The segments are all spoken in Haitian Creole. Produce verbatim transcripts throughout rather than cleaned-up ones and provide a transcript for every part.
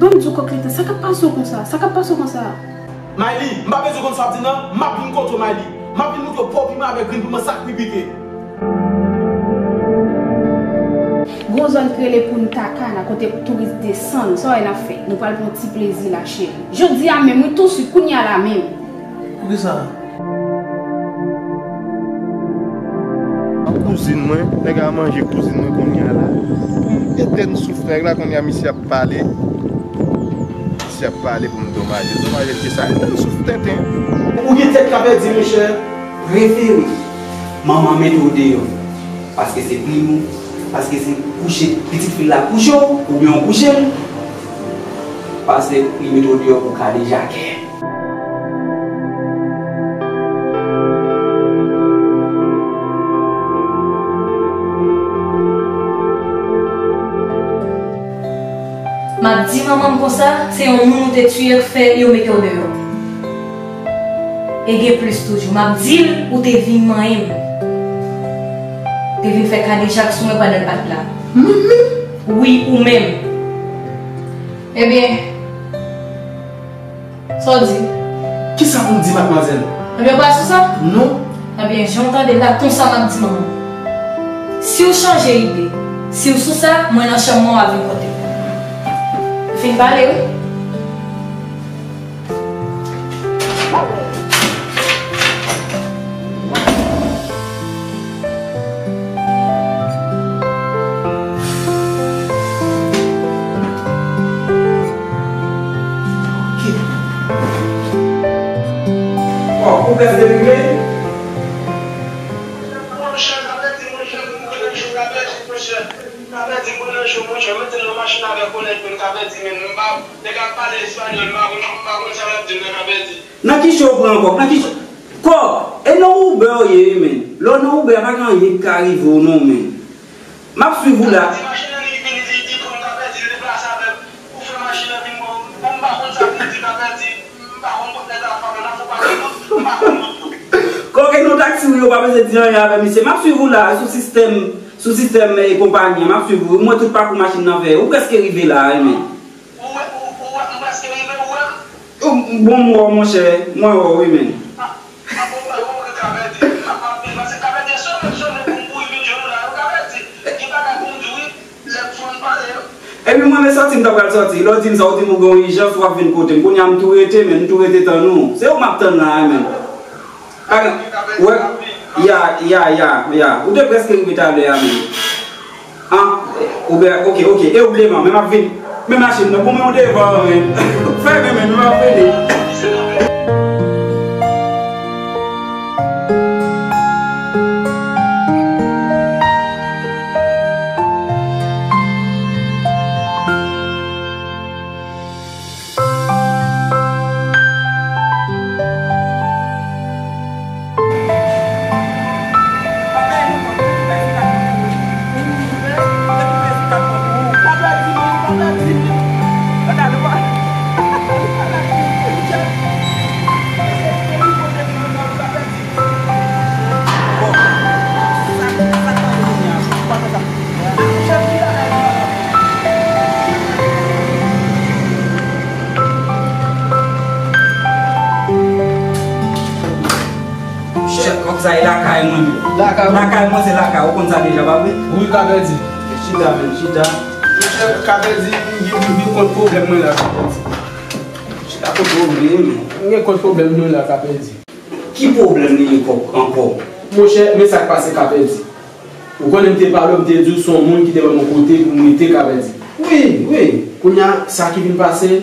Ban m di w, Kòk Letan, sa k ap pase w konsa? Sa k ap pase w konsa? Mayli, m pa bezwen konn sa w ap di m nan, m ap vin kote w, Mayli. M ap vin montre w po piman avèk grenn piman sa k pi pike. Gon zòn ki rele Punta Cana, kote touris desann, sa w wè n ap fè? Nou pral pran yon ti plezi la, cheri. Jodi a menm, wi, tousuit, kounye a la menm. Poukisa? Kouzin mwen, nèg la manje kouzin mwen kounye a la. Etèn souf nèg la, kounye a misye ap pale. Misye ap pale pou m domaje. Domaje ke sa, etèn souf tenten. Ou gen tèt k ap pèdi, monchè. Prefere manman mete w deyò. Paske se plim ou, paske se kouche pitit fi l la kouche w, oubyen w kouche l. Pase li mete w deyò pou kadejakè. M ap di manman m konsa, se yon moun ou te tiye k fè yo mete w deyò. E gen plis toujou, m ap di l ou te vin manyen m. Te vin fè kadejak sou mwen pandan l pa t la. Mwen menm? Wi, ou menm. Ebyen, sa w di? Kisa pou m di, madmwazèl? Ebyen, w pa sou sa? Non. Ebyen, jan w tande l la, konsa m ap di manman w. Si w chanje ide, si w sou sa, mwen nan chanm mwen, w a vin kote m. Fin pale, wi. Ò, pwoblèm de rive. Monchè, m pa pèdi, monchè, m konnen jou ka pèdi, monchè. M pa pèdi, m konnen jou, monchè, mete l nan machin avèk kolèg mwen, m ka pèdi, men m pa, nèg ap pale espanyòl, m pa konn, m pa konn sa l ap di m nan, m ka pèdi. Nan ki cho w pran kòk? Nan ki cho? Kòk! E nan Uber w ye wi, menn. Lè w nan Uber, pa gen anyen ki ka rive w non, menn. M ap swiv ou la. Di machin nan li vin, li, li pran m ka pèdi, li deplase avè m. Ou fè machin nan vin bon, bon, m pa konn sa pou m di ka pèdi. M pa konn kot nèg la ap pale, nan fò pale tout, m pa konn tout. Kòk, e nan taksi w ye, w pa bezwen di anyen avè misye. M ap swiv ou la, sou sistèm, sou sistèm, eh, konpayi an, m ap swiv ou. M wè tout pakou machin nan fè. Ou prèske rive la, wi, menn. Ou wè, ou, ou wè, m prèske rive, ou wè m? Bon, m wè w, monchè. Mwen wè w, wi, menn. Ah, ah, bon, bon, bon, Kabèdi. M ap, m ap vin, paske Kabèdi, se sove, sove pou m kouri vin jwenn ou la, wi, Kabèdi. Gen bagay pou m di w, wi. Lè m fann pale, yo. Epi mwen, men sòti m ta pral sòti. Lè w di m sa, w di m ou gen yon ijans, w ap vin kote m. Kounye a, m tou rete, menn, m tou rete tann ou. Se ou m ap tann la, wi, menn. Pa gen, wè, ya, ya, ya, ya. Ou te prèske rive talè a, menn. An, oubyen, oke, oke, e ou devan, men m ap vin. Men machin nan pou mwen, ou devan, men. Fèmen, men, men m ap vini. Chèf, kòk sa e lakay mwen. Lakay ou? Lakay mwen se lakay, ou konn sa deja, pa vre? Wi, Kabèdi. Chita, menn, chita. Chèf, Kabèdi, m vin, m vin kont pwoblèm mwen la, Kabèdi. Chita kote w vle, menn. M gen kont pwoblèm nou la, Kabèdi. Ki pwoblèm li ye kòk ankò? Monchè, men sa k pase, Kabèdi. Ou konnen m te pale w, m te di w se yon moun ki te ban m yon kote pou m rete, Kabèdi. Wi, wi. Kounye a, sa ki vin pase,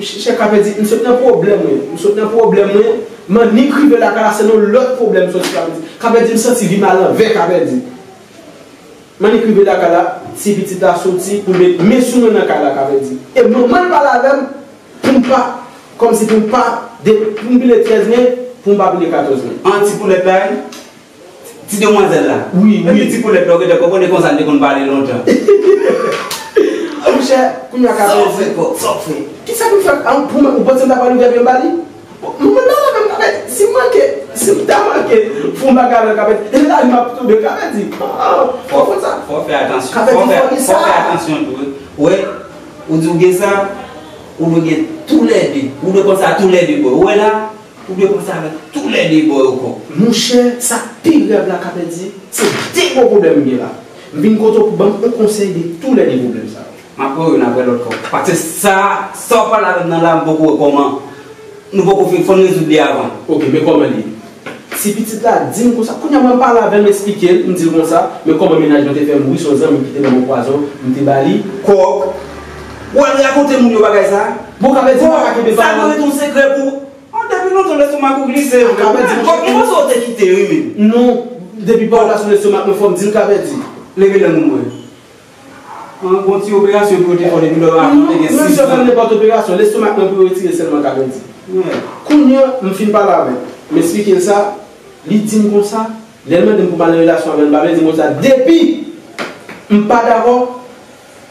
Chè Kabèdi, m sot nan pwoblèm, mwen. M sot nan pwoblèm, mwen. M annik rive lakay la, se nan lòt pwoblèm m soti, Kabèdi. Kabèdi, m santi vi m al anvè, Kabèdi. M annik rive lakay la, ti pitit la soti pou met men sou mwen nan kay la, Kabèdi. E manman l pale avè m pou m pa, kòmsi pou m pa, de, pou m pile trèz men, pou m pa pile katòz men. An ti poulèt la, wi. Ti demwazèl la. Wi, wi. Epi ti poulèt la, ou gentan konprann, e konsa n te konn pale lontan. Monchè, kounye a Kabèdi. Sa w fè, kòk? Sa w fè? Kisa pou fè? An, pou mwen, ou panse m ta pral ouvè pye m ba li? Mwen, mwen, mwen, mwen, Kabèdi, si m manke, si m ta manke fè yon bagay avè l, Kabèdi, e la m ap tonbe, Kabèdi. An, fò w konn sa. Fò w fè atansyon. Kabèdi, fò w fè, fò w fè atansyon tou, wi. Wi. Ou di w gen sa, ou dwe gen toulède. Ou dwe panse a toulède bò. Ou wè la, ou dwe panse avèk toulède bò yo kòk. Monchè, sa k pi rèv la ka pèdi, se de gwo pwoblèm m gen la. M vin kote w pou ban m yon konsèy de toulède pwoblèm sa yo. M ap wè w youn apre lòt kòk. Paske sa, sa w pale avè m nan la, m poko wè kòman. Nou poko fin, fò n rezoud li avan. Ok, men kòman li ye? Si pitit la di m konsa, kounye a mwen pale avè l, m eksplike l, m di l konsa, men kòman mennaj mwen te fè mouri, se yon zanmi ki te ban mwen pwazon, m te ba li. Kòk! W al rakonte moun yo bagay sa? Bon, ka pèdi m pa ka kenbe pawòl. Sa dwe ret yon sekrè pou. An, depi lontan lestomak ou glise vre. Ka pèdi m. Kòk, mwen panse w te kite, wi, men. Non, depi pawòl la sou lestomak mwen, fò m di l ka pèdi. Leve lang ou mwen. An, gon ti operasyon pou yo te fè w depi lò a, te gen sis zan. Non, menm si yo fè m nenpòt operasyon, lestomak mwen pou yo retire sèlman ka pèdi. Kounye a, m fin pale avè l. M eksplike l sa, li di m konsa, lè l mande m pou m al nan relasyon avè l, m pa vle di m konsa, depi m pa dakò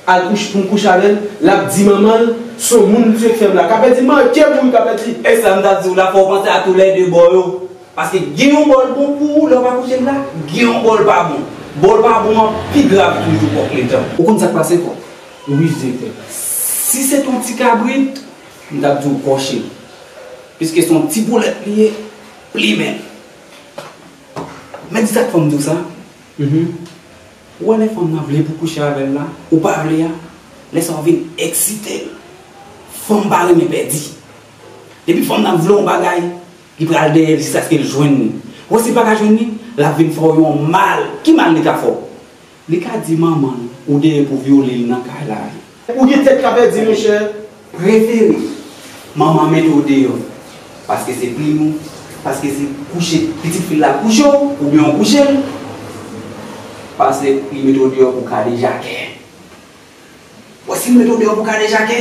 al kouche, pou m kouche avè l, l ap di manman l, se yon moun misye k fè m la. Ka pèdi manke m wi, ka pèdi. E sa m t ap di w la, fò w panse a toulède bò yo. Paske gen yon bò l bon pou ou lè w pa kouche l la, gen yon bò l pa bon. Bò l pa bon an pi grav toujou kòk letan. Ou konn sa k pase kòk? Wi, direktè. Si se t yon ti kabrit, m t ap di w kòche l. Piske se yon ti poulèt li ye, plimen l. Men di sa k fè m di w sa. Ou wè lè fanm nan vle pou kouche avè l la, ou pa vle a, lè sa w vin eksite l. Fanm pa renmen pèdi. Depi fanm nan vle yon bagay, li pral dèyè l jiskaske l jwenn li. Ou wè si l pa ka jwenn li, l ap vin fè w yon mal. Ki mal li ka fè w? Li ka di manman l ou dèyè pou vyole l nan kay la. Ou gen tèt k ap pèdi, monchè. Prefere manman mete w deyò paske se plim ou, paske se kouche pitit fi l la kouche w, oubyen w kouche l, pase li mete w deyò pou kadejakè. Bon, si l mete w deyò pou kadejakè,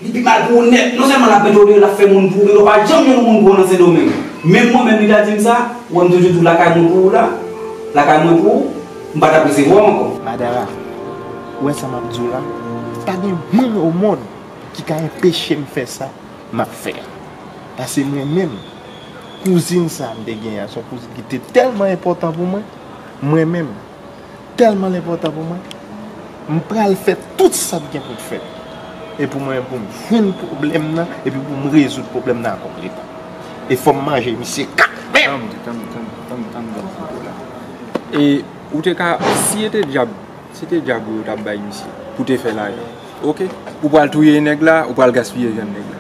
li pi mal pou ou nèt. Non sèlman l ap mete w deyò, l ap fè moun pou ou, men w pa janm jwenn yon moun pou ou nan Sendomeng. Menm mwen menm, li ta di m sa, ou wè m toujou di w lakay mwen pou ou la, lakay mwen pou ou, m pa t ap resevwa w ankò. Madara, ou wè sa m ap di w la? Pa gen moun o mond ki ka enpeche m fè sa m ap fè a. Paske mwen menm, kouzin sa a m te genyen an, se yon kouzin ki te tèlman enpòtan pou mwen, mwen menm, tèlman l enpòtan pou mwen, m pral fè tout sa k gen pou l fèt. E pou mwen, pou m jwenn pwoblèm nan, epi pou m rezoud pwoblèm nan akòk letan. E fò m manje misye kat menm! Tann, tann, tann, tann, tann, tann, tann, tann, tann. E ou te ka, si e te dyab, se te dyab ou yo t ap bay misye pou te fè lajan. Oke? Ou pral touye nèg la, ou pral gaspiye vyann nèg la.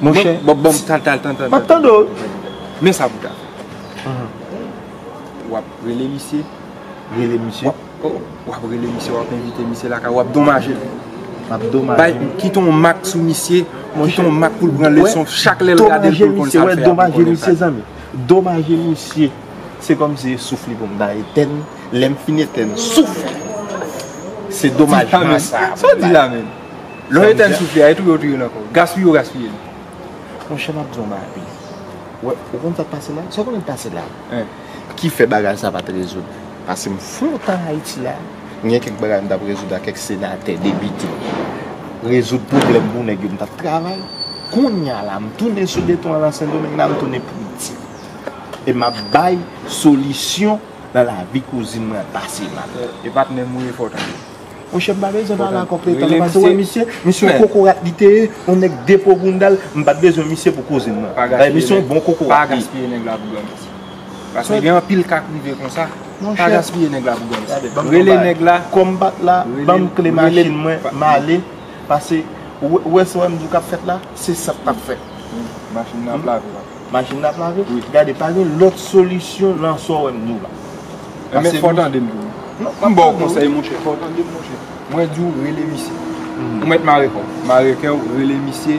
Monchè, bon, bon, bon, tann, tann, tann, tann, m ap tande w. Men sa pou ta fè. W ap rele misye. Rele misye. W ap, oh, w ap rele misye, w ap envite misye lakay, w ap domaje l. M ap domaje l. Bay, kite yon mak sou misye, kite yon mak pou l pran leson, chak lè l gade l pou l konn sa l fè a pou l konnen sa. Domaje misye, zanmi. Domaje misye. Se kòmsi se souf li pou m ta etèn. Lè m fin etèn souf, se domaj masa a pou m bay. Sa w di la menm? Lè w etèn souf li a, e touye w touye l ankò. Gaspiye w gaspiye l. Monchè, m ap di w yon bagay. Wè, ou konn sa k pase la? Sa w konnen k pase la? Ki fè bagay sa pa t rezoud? Paske m fè yon tan Ayiti la, m gen kèk bagay m t ap rezoud ak kèk senatè, depite. Rezoud pwoblèm pou nèg yo, m t ap travay. Kounye a la, m tounen sou beton an nan Sendomeng la, m tounen priti. E m ap bay solisyon nan lavi kouzin mwen ap pase mal. E patnè m ou ye, fò w tande. Monchè, m pa bezwen pale ak kòk letan, paske w wè misye, misye yon kokorat li te ye, yon nèg de po bounda l, m pa t bezwen misye pou kouzin mwen. Misye yon bon kokorat li ye. Pa gaspiye nèg la pou granmesi. Paske gen anpil ka k rive konsa. Pa gaspiye nèg la pou granmesi. Rele nèg la. Kòm bat la, ban m kle machin mwen, m ale, paske w wè sa w wè m di w k ap fèt la, se sa k ap fèt. Machin nan ap lave la. Machin nan ap lave? Wi. Gade, pa gen lòt solisyon nan sa w wè m di w la. Men fò w tande m tou. M ba w konsèy, monchè, fò w tande m, monchè. Mwen di w rele misye. Ou mèt mare kò w. Mare kè w, rele misye,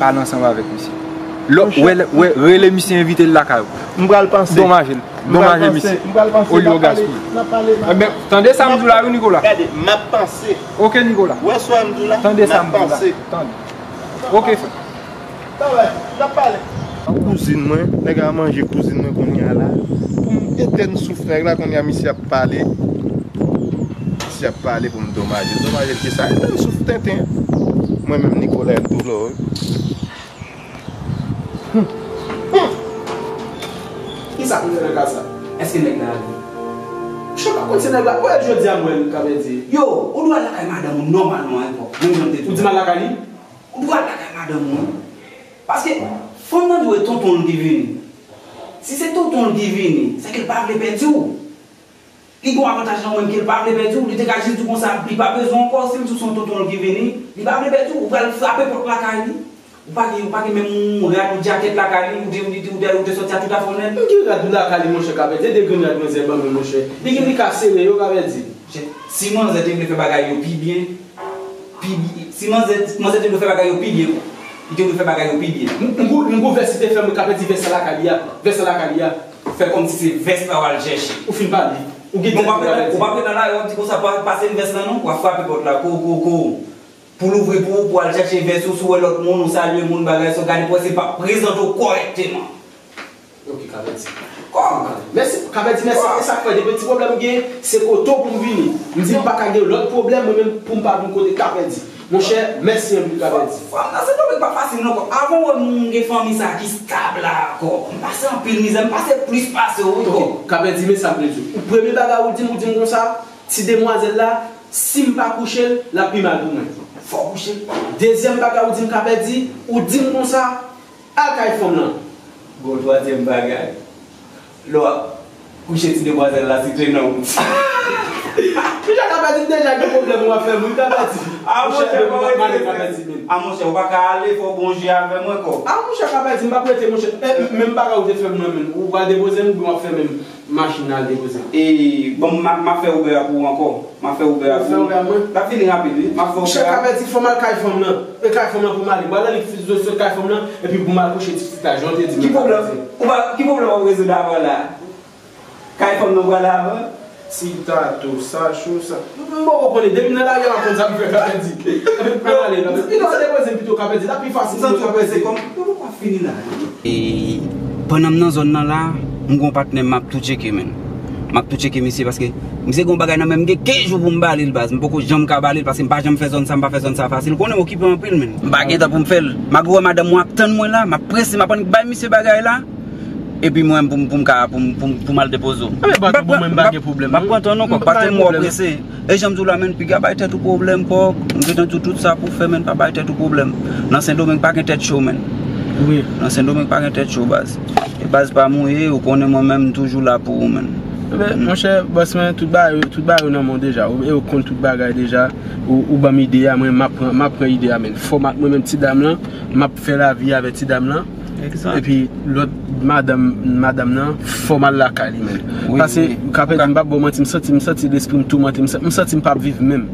pale ansanm avèk misye. Lò, wè, wè, rele misye, envite l lakay ou. M pral panse. Domaje l. Domaje misye. M pral panse. Olye w gaspiye. N ap pale, n ap pale. Enben, tande sa m di w la, wi, Nicolas. Gade, m ap panse. Oke, Nicolas. Wè sa w wè m di w la? Tande sa m di w la. Tande. Oke, frè. Kouzin mwen, nèg la manje kouzin mwen kounye a la. Pou m etèn souf nèg la, kounye a misye ap pale. Misye ap pale pou m domaje l. Domaje l ki sa? Etèn souf tenten. Mwen menm Nicolas m tou vle w. Kisa pou fè nan ka sa? Èske nèg la ale? Monchè, pa konn se nèg la. Ou wè jodi a m wè l, Kapèdi. Yo, ou dwe al lakay madanm ou nòmalman, wi, bro. Menm jan m te di w. Ou di m al lakay li? Ou dwe al lakay madanm ou, wi. Paske fanm nan di w e tonton l ki vini. Si se tonton l ki vini, se ke l pa vle pèdi w. Li gen yon avantaj nan ou menm ke l pa vle pèdi w. Li te ka jis di w konsa, li pa bezwen w ankò. Si l di w se yon tonton l ki vini, li pa vle pèdi w. Ou pral frape pòt lakay li. Ou pa gen, ou pa gen menm yon rad ou djakèt lakay li, ou te, ou te, ou te, ou te sòti a tout afè w nèt. M gen rad lakay li, monchè, Kapèdi. Se de grenn rad manzè ban mwen, monchè. Li gen li ka sere yo, Kapèdi. Monchè, si manzè te vle fè bagay yo pi byen, pi byen, si manzè, manzè te vle fè bagay yo pi byen, li te vle fè bagay yo pi byen. M, m gou, m gou vès li te fè mwen, Kapèdi, vès sa lakay li a. Vès sa lakay li a. Fè kòmsi se vès la w al chèche. Ou fin pale. Ou gen tèt ou, Kapèdi. Ou pa prete nan lari, w ap di konsa, pa, pase m vès la non, w ap frape pòt la, ko, ko, ko. Pou l ouvri pou ou, pou al chèche vès ou, si w wè lòt moun, ou salye moun, bagay sa, w gade pou wè si l pa prezante w kòrèkteman. Ok, Kapèdi. Kòk! Mèsi, Kapèdi, mèsi. Kòk! E sa k fè, depi ti pwoblèm gen, se kote w pou m vini. M di m pa ka gen lòt pwoblèm, mwen menm pou m pa vin kote Kapèdi. Monchè, mèsi anpil, Kapèdi. Fanm nan Sendomeng pa fasil non, kòk. Avan w wè moun gen fanmi sa ki stab la, kòk. M pase anpil mizè, m pase plis pase w, wi, kòk. Ok, Kapèdi, men sa m vle di w. Ou premye bagay ou di m, ou di m konsa, ti demwazèl la, si m pa kouche l, l ap pi mal pou mwen. Fò w kouche l. Dezyèm bagay ou di m, Kapèdi, ou di m konsa, al kay fanm nan. Gon twazyèm bagay. Lè w ap kouche ti demwazèl la, si te nonm. Monchè, Kapèdi, m deja gen pwoblèm w ap fè m, wi, Kapèdi. A, monchè, monchè, m ap male, Kapèdi, men. A, monchè, ou pa ka ale, fò w gon je avè mwen, kòk. A, monchè, Kapèdi, m p ap rete, monchè. E, menm bagay ou te fè m nan, men. Ou pral depoze m, oubyen w ap fè menm machin nan al depoze m? E, bon, m ap, m ap fè Uber a pou ou ankò. M ap fè Uber a pou ou. Ou fè Uber a mwen? L ap vini rapid, wi. M ap fè Uber a. Monchè, Kapèdi, fò m al kay fanm nan. E kay fanm nan pou m ale. M pral annik sot kay fanm nan, epi pou m al kouche ti pitit la, jan w te di m. Ki pwoblèm? Ou pa, ki pwoblèm w ap rezoud avan la? Kay fanm nan ou prale avan? Ti tato, sa cho, sa. M poko konnen, depi m nan lari a m ap konn sa m fè, Kapèdi. Epi m pral ale, Kapèdi. Pito w depoze m pito, Kapèdi, l ap pi fasil. M santi w prese kòm, yo poko ap fini la. E, pandan m nan zòn nan la, m gon patnè m ap tou tcheke, men. M ap tou tcheke misye paske misye gon bagay nan men m, gen kenz jou pou m ba li l, baz. M poko janm ka ba li l paske m pa janm fè zòn sa, m pa fè zòn sa fasil. Ou konnen m okipe anpil, men. M pa gen tan pou m fè l. Malgre w wè madanm mwen ap tann mwen la, m ap prese, m ap annik bay misye bagay la. Epi mwen, pou m, pou m ka, pou m, pou m, pou m al depoze w. Anben, bato pou mwen, m pa gen pwoblèm, non. M ap pran tan non, kòk, pa tèlman w prese. E jan m di w la, men, piga bay tèt ou pwoblèm, kòk. M gentan di w tout sa pou w fè, men, pa bay tèt ou pwoblèm. Nan Sendomeng pa gen tèt cho, men. Wi. Nan Sendomeng pa gen tèt cho, baz. E baz pa m ou ye, ou konnen mwen menm, m toujou la pou ou, men. Enben, monchè, bòs mwen, tout bagay, tout bagay yo nan men w deja. Ou, e ou konn tout bagay deja. Ou, ou ban m ide a, mwen, m ap pran, m ap pran ide a, men. Fò m ak mwen menm, ti dam lan, m ap fè lavi avèk ti dam lan. Egzak. Epi lòt madanm, madanm nan, fò m al lakay li, men. Wi, wi. Paske, Kapèdi, m p ap ba w manti, m santi, m santi lespri m toumante, m sa-, m santi m p ap viv menm.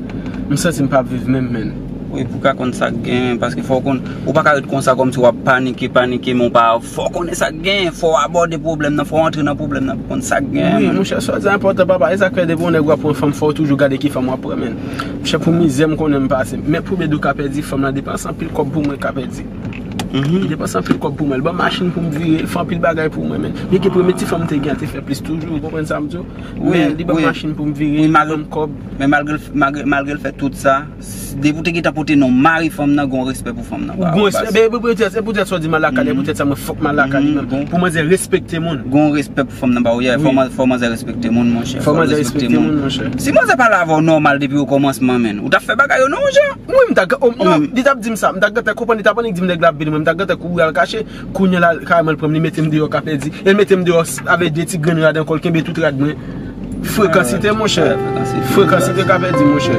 M santi m p ap viv menm, men. Wi, pou w ka konn sa k genyen, paske fò w konn, ou pa ka ret konsa kòmsi w ap panike, panike, men w pa, fò w konnen sa k genyen, fò w abòde pwoblèm nan, fò w antre nan pwoblèm nan pou w konn sa k genyen, men. Wi, monchè, sa w di a enpòtan, papa, e sa k fè depi yon nèg w ap pran fanm, fò w toujou gade ki fanm w ap pran, men. Monchè, pou mizè m konnen m pase, men pou byen di w, Kapèdi, fanm nan depanse anpil kòb pou mwen, Kapèdi. Mhm. Li depanse anpil kòb pou mwen. Li ban m machin pou m vire, li fè anpil bagay pou mwen, men. Byenke premye ti fanm m te gen an te fè plis toujou, ou konprann sa m di w? Wi, men li ban m machin pou m vire, li ban m kòb. Men malgre l, malgre, malgre l fè tout sa, s-, depi w te gentan pote non mari fanm nan, gon respè pou fanm nan. Gon respè. Baz. Ebyen, e poutèt, e poutèt sa w di m al lakay li, e poutèt sa mwen fòk m al lakay li menm. Pou manzè respekte moun. Gon respè pou fanm nan, ba w, yeah, fò man-, fò manzè respekte moun, monchè. Fò manzè respekte moun, monchè. Si manzè pale avè w nòmal depi okòmansman, men, ou t ap fè bagay yo nan yon jan. Wi, m ta, oh, non, li t ap di m sa. M ta gentan konprann, li t ap annik di m nèg la ap vini, mwen, m ta gentan kouri al kache. Kounye a la, kareman l pran m, li mete m deyò, Kapèdi. E l mete m deyò s-, avèk de ti grenn rad ankò, l kenbe tout rad mwen. Frekansite, monchè. Frekansite, Kapèdi, monchè.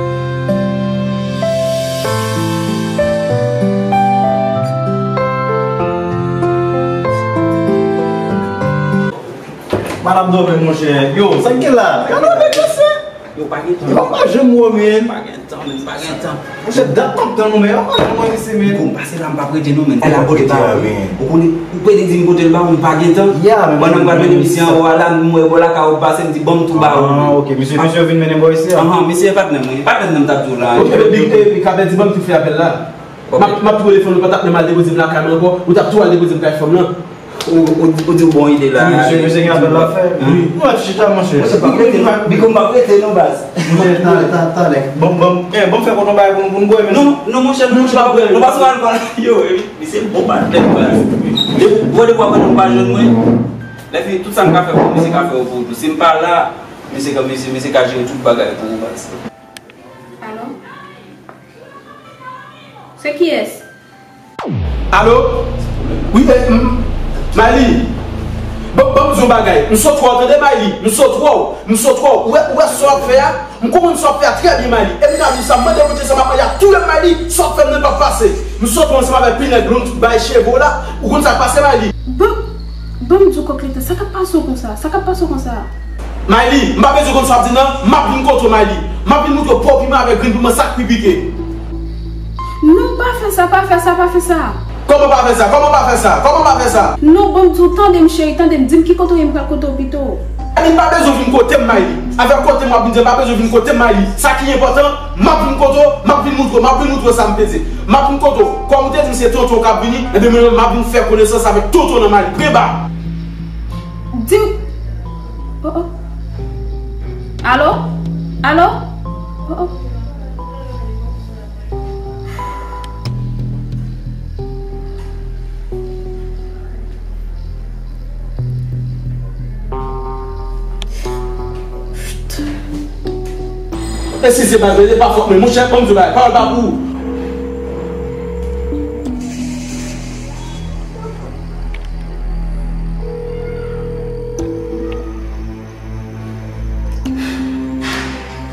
Madanm dòmi, monchè. Yo, sa k gen la? Gade yon nèg mesye. Yo, pa gen tan. Yo, pa janm wè, men. Pa gen tan, men, pa gen tan. Monchè, dat m ap tann ou, men yo pa janm wè misye, men. Bon, m pase la, m p ap rete non, men. Ou konnen, ou konnen di m kote l ba ou, m pa gen tan. Pandan m pral mete misye anwo a la, m wè bò lakay ou pase, m di, "Ban m tou ba ou." Ah, ok. Misye, misye vin mennen bò isi a? Ahan, misye patnè mwen. Patnè m t ap di w la. Ok, men, epi, epi, Kapèdi, ban m tou fè apèl la. M ap, m ap tou telefòn ou, pa t ap menm al depoze m lakay mwen ankò, ou t ap tou al depoze m kay fanm nan. Ou, ou, ou di w bon ide la. Wi, mesye, mesye gen apèl l ap fè. Wi. Nou ap chita, monchè. Monchè, pa prete, Biko, m pa prete non, baz. Monchè, talè, ta-, talè. Bon, bon, eh, bon, fè kote yon bagay pou nou, pou nou bwè, men. Non, non, monchè, non, monchè, nou pa sou alkòl. Yo, misye bon patnè, baz. Depi, bon, depi w ap rele m pa jwenn mwen. Lè fini, tout sa m ka fè pou misye ka fè yo pou ou tou. Si m pa la, Misye ka, misye, misye ka jere tout bagay pou ou, baz. Alo? Se kiyès? Alo? Wi, eh, m, Mayli. Ban, ban m di w yon bagay. M sot wè w, tande, Mayli. M sot wè w. M sot wè w. Ou wè, ou wè sa w ap fè a? M konprann sa w ap fè a trè byen, Mayli. E m ka di sa, m mande Bondye sa m ap mande a tou lè, Mayli. Sa w ap fè m nan p ap pase. M sot wè w ansanm avèk pinèg blond, bay cheve w la. Ou konn sa k pase, Mayli? Ban, ban m di w, Kòk Letan, sa k ap pase w konsa? Sa k ap pase w konsa? Mayli, m pa bezwen konn sa w ap di nan, m ap vin kote w, Mayli. M ap vin moutre w po piman avèk grenn piman sa k pi pike. Non, pa fè sa, pa fè sa, pa fè sa. Kòman pa fè sa? Kòman pa fè sa? Kòman pa fè sa? Non, ban m di w, tande m cheri, tande m, di m ki kote w ye, m pral kote w pito. Mayli, m pa bezwen vin kote m, Mayli. Avèk kote m w ap vin di, m pa bezwen vin kote m, Mayli. Sa ki enpòtan, m ap vin kote w, m ap vin moutre w, m ap vin moutre w sa m peze. M ap vin kote w. Kòm ou te di m se tonton w k ap vini, ebyen mwen menm m ap vin fè konesans avèk tonton nan, Mayli. Preba! Di m. Oh, oh. Alo? Alo? Oh, oh. E si se pa vre, e pa fòt mwen. Monchè, ban m di w bagay, pawòl pa pou ou.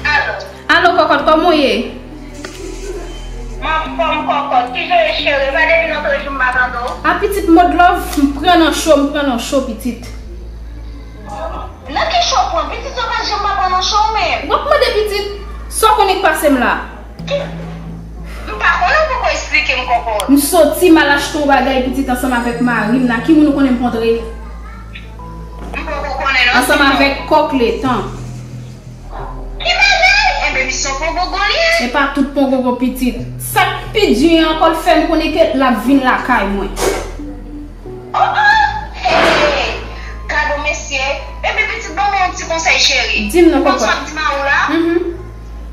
Alo. Alo, Kòkòt, kòman w ye? M anfòm, Kòkòt. Kijan w ye, cheri? Pa depi nan tou jou m pa tande w. A, pitit, mòd love, m pran nan cho, m pran nan cho, pitit. Nan ki cho w pran, pitit? Sa w pa janm pa pran nan cho w menm. W ap mande, pitit, sa w konnen k pase m la? Ki, m pa konnen, w poko esplike m, Kòkòt. M soti, m al achte yon bagay, pitit, ansanm avèk mari m la. Ki moun ou konnen m kontre? M poko konnen, non. Ansanm avèk Kòk Letan. Ki bagay? Enben, misyon pongongon li ye. E pa tout pongongon, pitit. Sa k pi di ankò, l fè m konnen ke l ap vin lakay mwen. Oh, oh! Hey, hey! Gad on mesye. Enben, pitit, ban mwen yon ti konsèy, cheri. Di m non, Kòkòt. Ou konn sa w ap di mari w la? Mhm.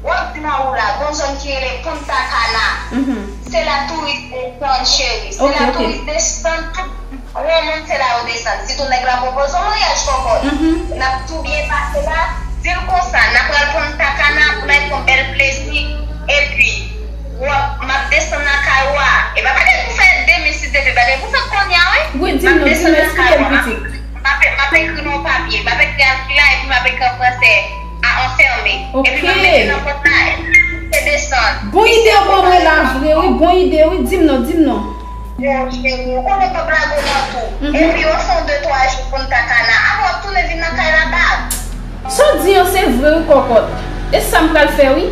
W ap di mari w la, gon zòn ki rele Punta Cana. Mhm. Se la touris desann, cheri. Se la touris desann, tout granmoun se la yo desann. Sitou nèg la pwopoze w maryaj, Kòkòt. Mhm. N ap tou byen pase la. Di l konsa, n ap pral Punta Cana pou n al pran bèl plezi. Epi, w ap, m ap desann lakay ou a. E pa bagay pou fè demen, si Dye vle, bagay pou fè kounye a, wi. Wi, di m non, di m, eksplike m, pitit. M ap, m ap ekri nan yon papye, m ap ekri a ki la, epi m ap ekri an fransè, a anfèmen. Epi m ap mete nan pòt la, epi m ap desann. Bon ide w ban mwen la vre, wi, bon ide, wi, di m non, di m non. Bon, cheri, ou konnen m ap lage w nan tou. Mhm. Epi, w ap fè yon de twa jou pou n ta kana. Apre, w ap tounen vin nan kay la bak. Sa w di an, se vre, wi, Kòkòt. E sa m pral fè, wi.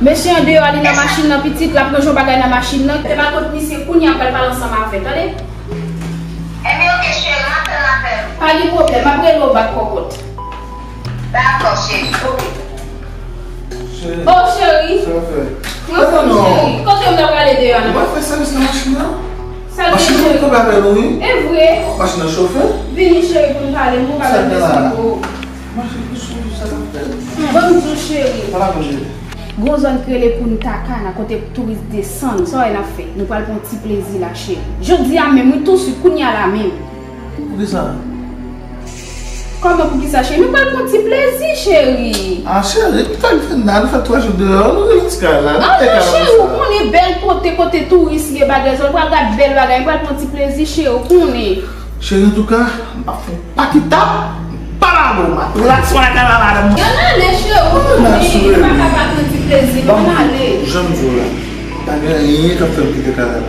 Mesye an deyò a, li nan machin nan, pitit, l ap ranje yon bagay nan machin nan. Te ba kot misye, kounye a, m pral pale ansanm avè l, tande? Ebyen, oke, cheri, m ap tann apèl ou. Pa gen pwoblèm, m ap rele w bak, Kòkòt. Dakò, cheri. Oke. Cheri. Oh, cheri. Sa w fè? Mwen anfòm, cheri. Kote m ta prale deyò a, non? Mwen fè sèvis nan machin nan. Sa l gen, cheri? Machin nan tonbe avè nou, wi. E vre? Machin nan chofe? Vini, cheri, pou n pale. M gon bagay m vle esplike w. Machin pou sou, sa l ap fè? Ban m di w, cheri. Pale avè m, cheri. Gon zòn ki rele Punta Cana, kote touris desann. Sa w wè n ap fè? Nou pral pran ti plezi la, cheri. Jodi a menm, wi, tousuit, kounye a la menm. Poukisa? Kòman poukisa, cheri? Nou pral pran ti plezi, cheri. Ah, cheri, nou pa fè nada, nou fè twa jou deyò, nou rilaks kay la. Ah non, cheri, ou konnen bèl kote, kote touris ye, bagay sa, nou pral gad bèl bagay, nou pral pran ti plezi, cheri, ou konnen. Cheri, antouka, m ap fè yon pakita, m pa lage w, m ap rilaks mwen lakay la, madanm. Ann ale, cheri, ou konnen, nou pa ka pa pran ti plezi, nou ann ale. Jan m di w la, pa gen anyen k ap fè m kite kay la.